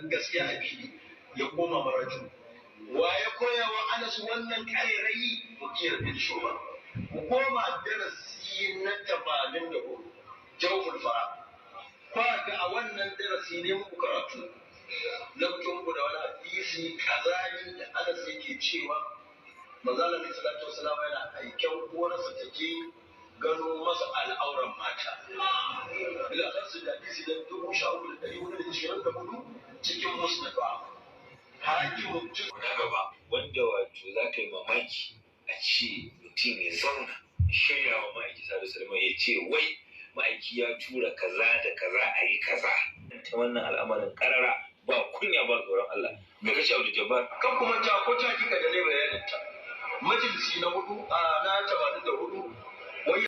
gaskiya a fili, ya koma maraju. Wa ya koya wa Anas wannan ƙarairayi? Mukiyar bin Shuba. Mu koma darasi na 84, Jawful Fara. Kwa ga a wannan darasi ne muku karatu na fito muku da wani hadisi kazani da Anas yake cewa manzo Allah alaihi salatu wasalam yana aiken uwarsa ta je gano masa al'auran mata. Ila kansu da hadisi da 13424 cikin Musnad Hakim. Na gaba wanda wato za ka yi mamaki a ce mutum ya zauna shirya wa ma'aiki sallallahu alaihi wasallam, ya ce wai ma'aiki ya tura kaza da kaza, a yi kaza. Ta wannan al'amarin karara, ba kunya ba tsoron Allah. Me kace, Abdul Jabbar? Kan kuma ta ko ta kika da ne bayanin ta majalisi na hudu a na 84 wai.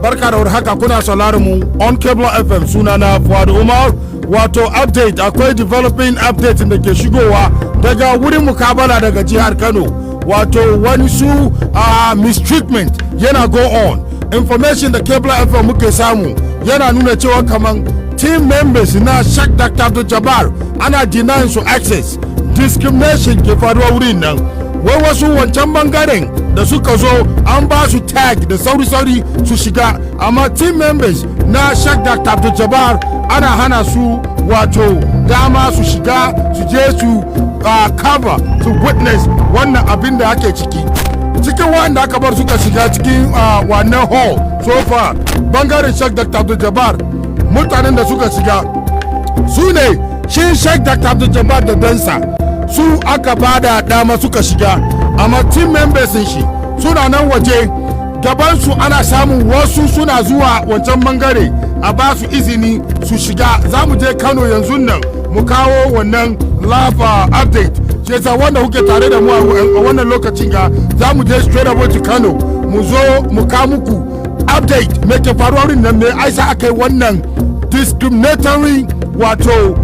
Barka da warhaka, kuna sauraron mu on Cable FM, suna na Fuad Umar. Wato update, akwai developing update da ke shigowa daga wurin mukabala daga jihar Kano. Wato wani su mistreatment yana go on. Information da Cable FM muke samu yana nuna cewa kaman team members na Sheikh Dr. Abdul Jabbar ana denying su access. Discrimination ke faruwa wurin nan. Wai wasu wancan bangaren da suka zo an ba su tag da sauri-sauri su shiga, amma team members na Sheikh Dr. Abdul Jabbar ana hana su wato dama su shiga su je su cover, su witness wannan abin da ake ciki. Cikin wanda aka bar suka shiga cikin wannan hall so far, bangaren Sheikh Dr. Abdul Jabbar, mutanen da suka shiga su ne shi Sheikh Dr. Abdul Jabbar da dansa, su aka bada dama suka shiga, amma team members shi suna nan waje. Gabansu ana samun wasu suna zuwa wancan bangare a ba su izini su shiga. Za mu je Kano yanzu nan mu kawo wannan live update. Shi yasa wanda kuke tare da mu a wannan lokacin ga, za mu je straight away to Kano, mu zo mu kawo muku update me ke faruwa wurin nan, me aisa aka yi wannan discriminatory, wato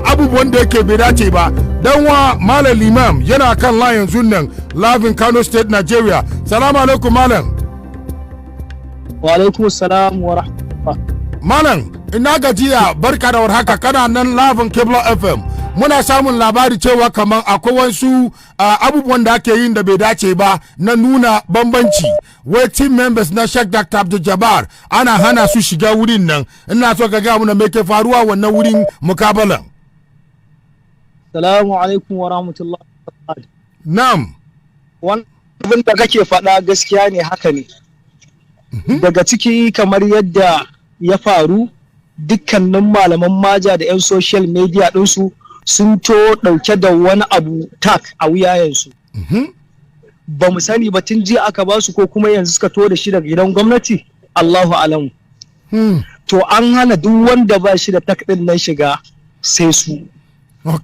abubuwan da yake bai dace ba. Dan wa Malam Limam yana kan line yanzu nan, live in Kano State, Nigeria. Salamu alaikum, malam. Wa alaikum salam wa rahmatullah. Malam, ina gajiya? Barka da warhaka. Kana nan live in Cable FM. Muna samun labari cewa kamar akwai wasu abubuwan da ake yin da bai dace ba na nuna bambanci, wai team members na Sheikh Dr. Abdul Jabbar ana hana su shiga wurin nan. Ina so ka ga muna me ke faruwa wannan wurin mukabalan. Salamu alaikum wa rahmatullah. Na'am. Wannan abin da kake faɗa gaskiya ne, haka ne. Daga ciki, kamar yadda ya faru, dukkanin malaman maja da 'yan social media ɗinsu sun to ɗauke da wani abu, tag a wuyayensu. Ba mu sani ba, tun jiya aka ba su ko kuma yanzu suka to da shi daga gidan gwamnati, Allahu alamu. To an hana duk wanda ba shi da tag ɗin nan shiga sai su.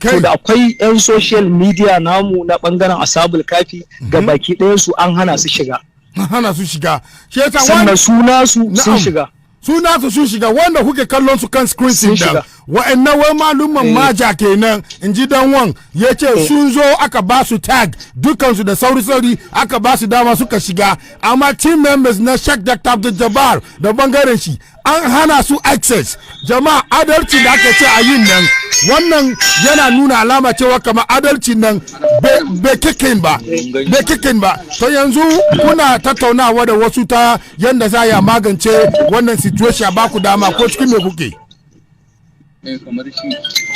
To da akwai 'yan social media namu na bangaren Ashabul Kafi, ga baki ɗayan su an hana su shiga. An hana su shiga. Shi yasa Sannan su nasu sun shiga. Su nasu sun shiga, wanda kuke kallon su kan screen Sun din nan. shiga. Wa'annan wai malumman maja kenan, in ji dan wan ya ce sun zo aka ba su tag dukansu da sauri-sauri, aka ba su dama suka shiga, amma team members na Sheikh Dr. Abdul Jabbar da bangaren shi an hana su access. Jama'a, adalci da aka ce a yin nan, wannan yana nuna alama cewa kamar adalci nan bai kikin ba, bai kikin ba. To yanzu kuna tattaunawa da wasu ta yanda za a magance wannan situation, ba ku dama ko cikin me kuke?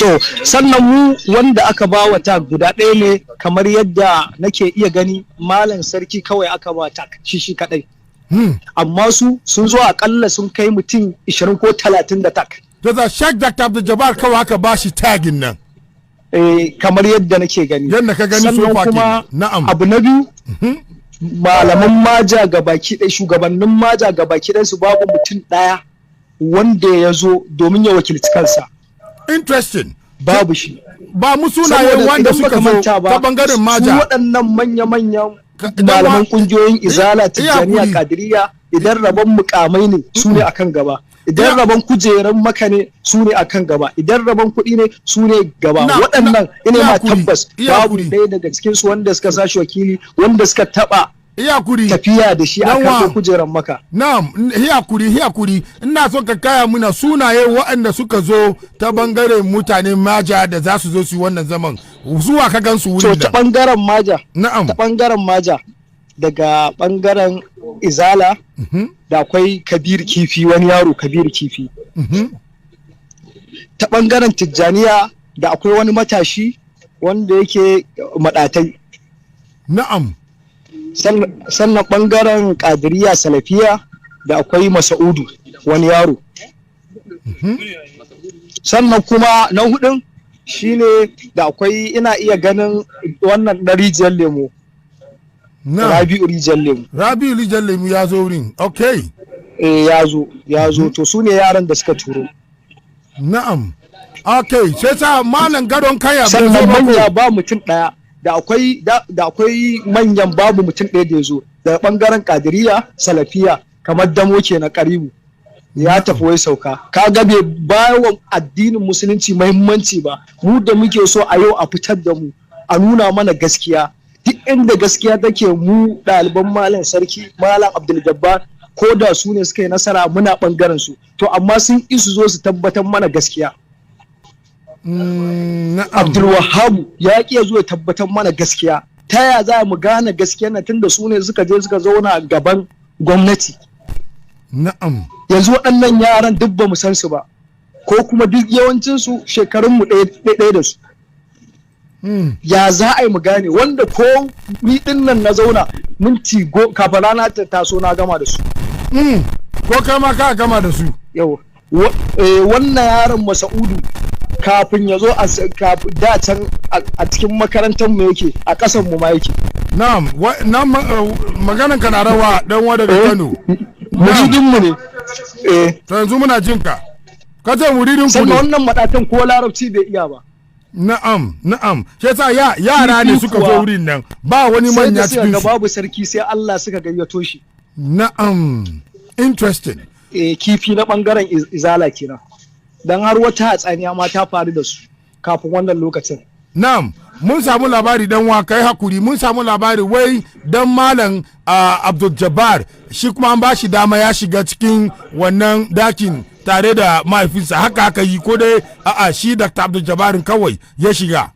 To sannan mu wanda aka ba wa tag guda ɗaya ne, kamar yadda nake iya gani, Malam Sarki kawai aka ba tag, shi shi kaɗai. Amma su sun zo akalla sun kai mutum 20 ko 30 da tag. To da Sheikh Dr. Abdul Jabbar kawai aka ba shi tagin nan? Eh, kamar yadda nake gani. Yadda ka gani so Sannan far kuma kenan. Na'am. abu na biyu, malaman maja ga baki ɗaya, shugabannin maja ga baki ɗaya su, babu mutum ɗaya wanda ya zo domin ya wakilci kansa. Interesting. Babu shi. Ba mu sunayen Saboda wanda idan suka baka zo manta ba, ta bangaren su maja. waɗannan manya-manyan Idan malaman kungiyoyin Izala, iya Tijjaniya, hakuri. Kadiriya, idan rabon mukamai ne, su ne akan gaba. Idan rabon kujeran Maka ne, su ne akan gaba. Idan rabon kuɗi ne, su ne gaba. Waɗannan ina iya ma hakuri, tabbas iya babu hakuri. ɗaya daga cikin su wanda suka sashi wakili, wanda suka taɓa Iya kuri. Tafiya da shi a Danwa. karɓo kujerar Maka. Na'am, hiya kuri, hiya kuri. Ina son ka kaya muna sunaye waɗanda suka zo ta bangaren mutanen Maja da za su zo su yi wannan zaman. Zuwa ka gan su To, wurin ta nan. bangaren Maja, ta bangaren Maja, daga bangaren Izala, da akwai Kabir Kifi, wani yaro Kabir Kifi. Ta bangaren Tijjaniya da akwai wani matashi wanda yake Maɗatai. Sannan bangaren Kadiriya Salafiya da akwai Masa'udu, wani yaro. Sannan kuma na hudun shine da akwai, ina iya ganin wannan na Rijiyar Lemo. Rabi'u Rijiyar Lemo. Rabi'u Rijiyar Lemu ya zo wurin. Okay. Eh, ya zo, ya zo. To, su ne yaran da suka turo. Na'am. Okay, sai sa Malam Gadon Kaya bai zo Sannan ba ko? manya ba mutum ɗaya da akwai. Da akwai manyan, babu mutum ɗaya da ya zo daga ɓangaren Kadiriya Salafiya, kamar Damo ke na Karibu, ya tafi wai sauka. Ka ga bai ba wa addinin Musulunci muhimmanci ba. Mu da muke so a yau a fitar da mu, a nuna mana gaskiya, duk inda gaskiya take, mu ɗaliban Malam Sarki, Malam Abdul Jabbar, ko da su ne suka yi nasara, muna ɓangaren su. To, amma sun isu zo su tabbatar mana gaskiya. Abdulwahabu ya ƙi ya zo ya tabbatar mana gaskiya. Ta ya za mu gane gaskiya na, tunda su ne suka je suka zauna gaban gwamnati? Yanzu waɗannan yaran duk ba mu san su ba, ko kuma duk yawancinsu shekarunmu ɗaya ɗaya da su. Ya za a yi mu gane wanda ko ni ɗin nan na zauna minti go kafin rana ta taso na gama da su? Ko kai ma ka gama da su? Yau wannan yaron Masa'udu, kafin ya zo da can a cikin makarantar mu yake, a ƙasan mu ma yake. Na'am, na maganan ka na rawa, dan wa daga Kano. Muridin mu ne, eh. To, yanzu muna jin ka. Ka ce muridin ku Sannan ne. wannan Maɗatan ko Larabci bai iya ba. Na'am. Shi yasa yara ne Kifi suka zo kuwa, wurin nan. Ba wani sai manya da suka cikin ga su. babu sarki sai Allah, suka gayyato shi. Na'am. Interesting. Eh, Kifi na bangaren Izala kenan, dan har wata hatsaniya ma ta faru da su kafin wannan lokacin. Na'am, mun samu labari, dan wa, kai hakuri, mun samu labari wai dan Malam Abdul Jabbar shi kuma an bashi dama ya shiga cikin wannan dakin tare da mahaifinsa. Haka aka yi ko dai a'a, shi Dr. Abdul Jabbar kawai ya shiga?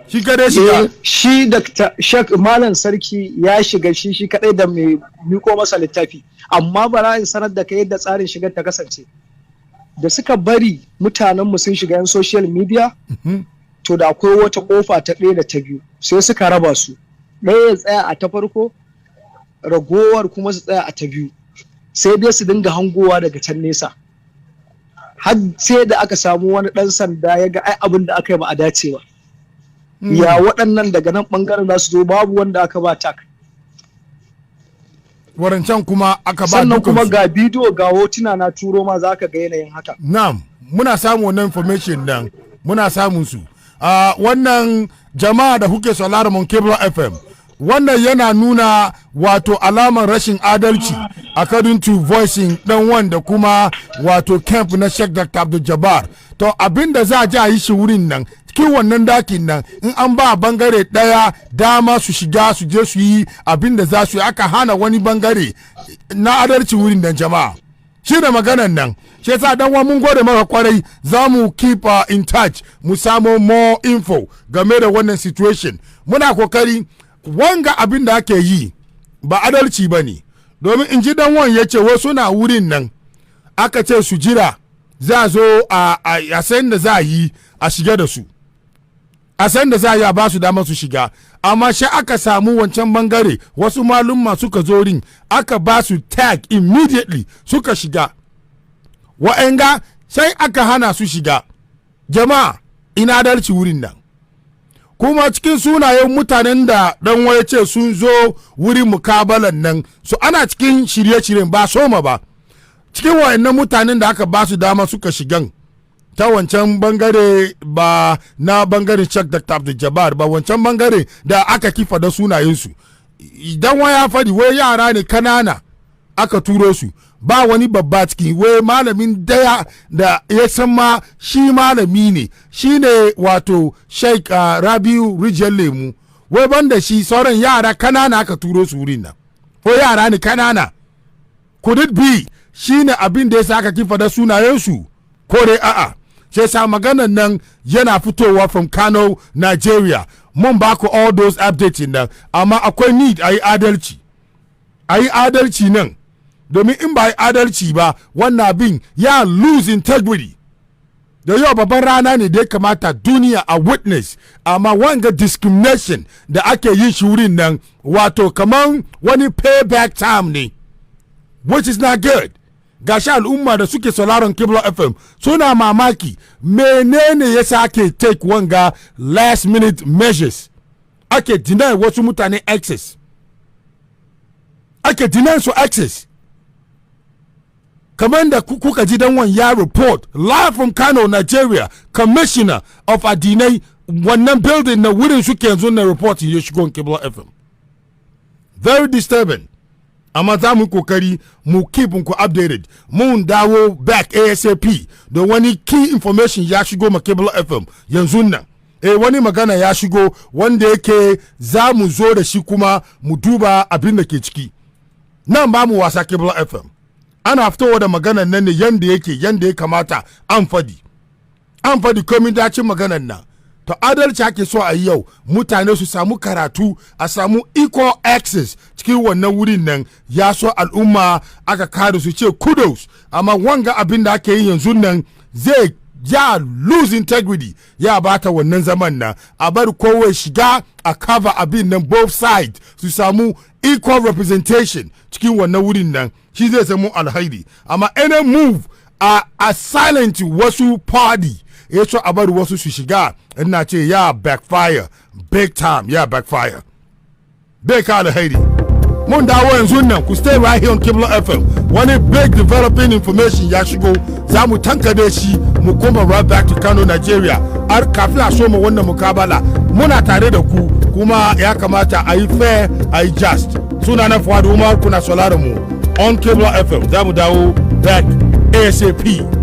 Shi kadai shiga. Eh, shi Dr. Sheikh Malam Sarki ya shiga shi shi kadai da mai miko masa littafi. Amma bara in sanar da kai yadda tsarin shigar ta kasance. Da suka bari mutanenmu sun shiga yan social media, to da akwai wata kofa ta ɗaya da ta biyu, sai suka raba su, ɗaya ya tsaya a ta farko, ragowar kuma su tsaya a ta biyu, sai dai su dinga hangowa daga can nesa, har sai da aka samu wani ɗan sanda ya ga ai abin da aka yi ba a dace ba. Ya waɗannan daga nan ɓangaren za su zo, babu wanda aka ba tag? Warancan kuma aka ba Sannan kuma dukansu. ga bidiyo, ga hotuna na turo ma, za ka ga yanayin haka. Na'am, muna samun wannan information nan, muna samun su. Wannan jama'a da kuke sauraron mun Cable FM, wannan yana nuna wato alamar rashin adalci according to voicing dan wanda kuma wato camp na Sheikh Dr. Abdul Jabbar. To, abinda za a ji a yi shi wurin nan, cikin wannan dakin nan, in an ba bangare daya dama su shiga su je su yi abinda za su yi, aka hana wani bangare, na adalci wurin nan, jama'a? Shi da maganan nan. Shi yasa, dan mun gode maka kwarai. Za mu keep in touch mu samo more info game da wannan situation. Muna kokari. Wanga abin da ake yi ba adalci ba ne, domin in ji dan wan ya ce wasu na wurin nan, aka ce su jira, za a zo a san da za a yi a shiga da su, a san da za a yi a ba su damar su shiga. Amma shi aka samu wancan bangare wasu malumma suka zo rin, aka ba su tag immediately suka shiga, wa'anga sai aka hana su shiga. Jama'a, ina adalci wurin nan? Kuma cikin sunayen mutanen da dan waya ce sun zo wurin mukabalan nan, su ana cikin shirye-shiryen ba soma ba, cikin wa'annan mutanen da aka ba su dama suka shigan ta wancan bangare, ba na bangaren Sheikh Dr. Abdul Jabbar ba, wancan bangare da aka kifa da sunayensu, idan waya fadi wai yara ne kanana aka turo su, ba wani babba ciki. Wai malamin daya da ya san ma shi malami ne, shi ne wato Sheikh Rabiu Rijiyar Lemu. Wai banda shi, sauran yara kanana aka turo su wurin nan, ko yara ne kanana. Could it be shine abin da ya sa aka kifa da sunayensu, ko dai a'a? Sai sa maganan nan yana fitowa from Kano, Nigeria. Mun ba ku all those updates nan, amma akwai need a yi adalci, a yi adalci nan, domin in ba yi adalci ba, wannan abin ya lose integrity. Da yau babban rana ne da ya kamata duniya a witness, amma wanga discrimination da ake yin shi wurin nan, wato kaman wani payback time ne, which is not good. Gashi al'umma da suke sauraron Kibla FM suna mamaki, menene yasa ake take wanga last minute measures, ake deny wasu mutane access, ake deny su access? Kamar da kuka ji dan ya report live from Kano, Nigeria, commissioner of addinai, wannan building na wurin suke yanzu na report ya shigo Kibla FM. Very disturbing, amma za mu kokari mu keep ku updated. Mun dawo back ASAP da wani key information ya shigo ma Kibla FM yanzu nan. Wani magana ya shigo wanda yake za mu zo da shi kuma mu duba abin da ke ciki. Nan ba mu wasa. Kibla FM ana fitowa da maganan nan ne yanda yake, yanda ya kamata. An fadi, an fadi komin dacin maganan nan. To, adalci ake so a yi yau, mutane su samu karatu, a samu equal access cikin wannan wurin nan. Ya so al'umma aka kare su ce kudos, amma wanga abin da ake yi yanzu nan zai ya lose integrity, ya bata wannan zaman nan. A bar kowai shiga, a cover abin nan, both sides su samu equal representation cikin wannan wurin nan, shi zai samu alhairi. Amma any move a silent wasu party, ya so a bar wasu su shiga, ina ce ya backfire big time, ya backfire, bai ka alhairi. Mun dawo yanzu nan, ku stay right here on Kibla FM. Wani big developing information ya shigo, za mu tankade shi, mu koma right back to Kano, Nigeria, har kafin a soma wannan mukabala. Muna tare da ku, kuma ya kamata a yi fair, a yi just. Suna na Fuad Umar, kuna sauraron mu on Kibla FM. Za mu dawo back ASAP.